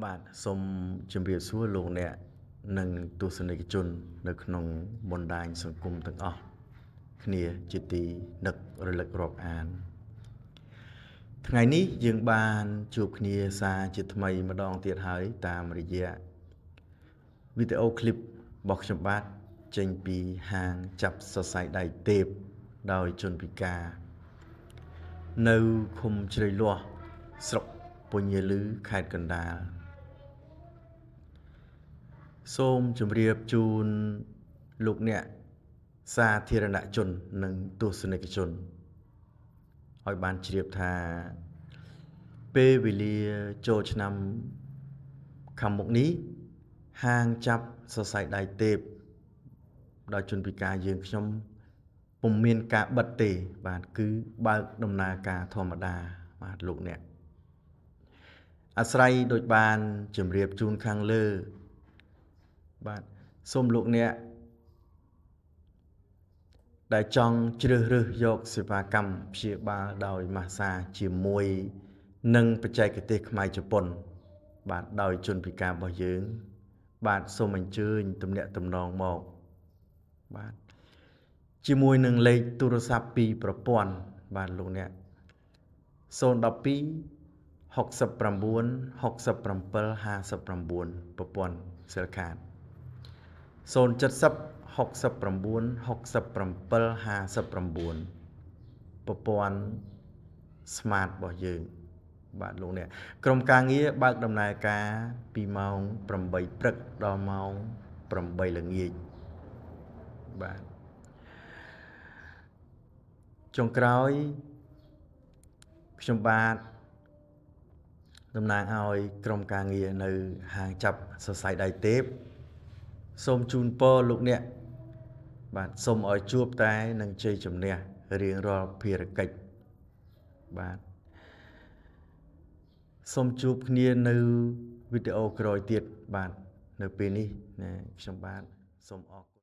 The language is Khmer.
បាទសូមជម្រាបសួរលោកអ្នកនិងទស្សនិកជន នៅក្នុងបណ្ដាញសង្គមទាំងអស់គ្នាជាទីនឹករលឹករាប់អានថ្ងៃនេះយើងបានជួបគ្នាសាជាថ្មីម្ដងទៀតហើយតាមរយៈវីដេអូឃ្លីបរបស់ខ្ញុំបាទចេញពីហាងចាប់សរសៃដៃទេពដោយជនពិការនៅឃុំជ្រៃលាស់ស្រុកពញាលឺខេត្តកណ្ដាលសូមជម្រាបជូនលោកអ្នកសាធារណជននិងទស្សនិកជនឲ្យបានជ្រាបថាពេលវេលាចូលឆ្នាំខាងមុខនេះហាងចាប់សរសៃដៃទេពដោយជនពិការយើងខ្ញុំពុំមានការបិទទេបាទគឺបើកដំណើរការធម្មតាបាទលោកអ្នកអាស្រ័យដោយបានជម្រាបជូនខាងលើបាទសូមលោកអ្នកដែលចង់ជ្រើសរើសយកសេវាកម្មព្យាបាលដោយម៉ាស្សាជាមួយនឹងបច្ចេកទេសខ្មែរជប៉ុនបាទដោយជនពិការរបស់យើងបាទសូមអញ្ជើញទំនាក់ទំនងមកបាទជាមួយនឹងលេខទូរស័ព្ទពីរប្រព័ន្ធបាទលោកអ្នក012 69 67 59ប្រព័ន្ធសិលខាត070 69 67 59ប្រព័ន្ធ Smart របស់យើងបាទលោកអ្នកក្រុមការងារបើកដំណើរការពីម៉ោង8ព្រឹកដល់ម៉ោង8ល្ងាចបាទចុងក្រោយខ្ញុំបាទតំណាងឲ្យក្រុមការងារនៅហាងចាប់សរសៃដៃទេពសូមជូនពរលោកអ្នកបាទសូមឲ្យជួបតែនឹងជ័យជំនះរៀងរាល់ភារកិច្ចបាទសូមជួបគ្នានៅវីដេអូក្រោយទៀតបាទនៅពេលនេះណាខ្ញុំបាទសូមអរគុណ។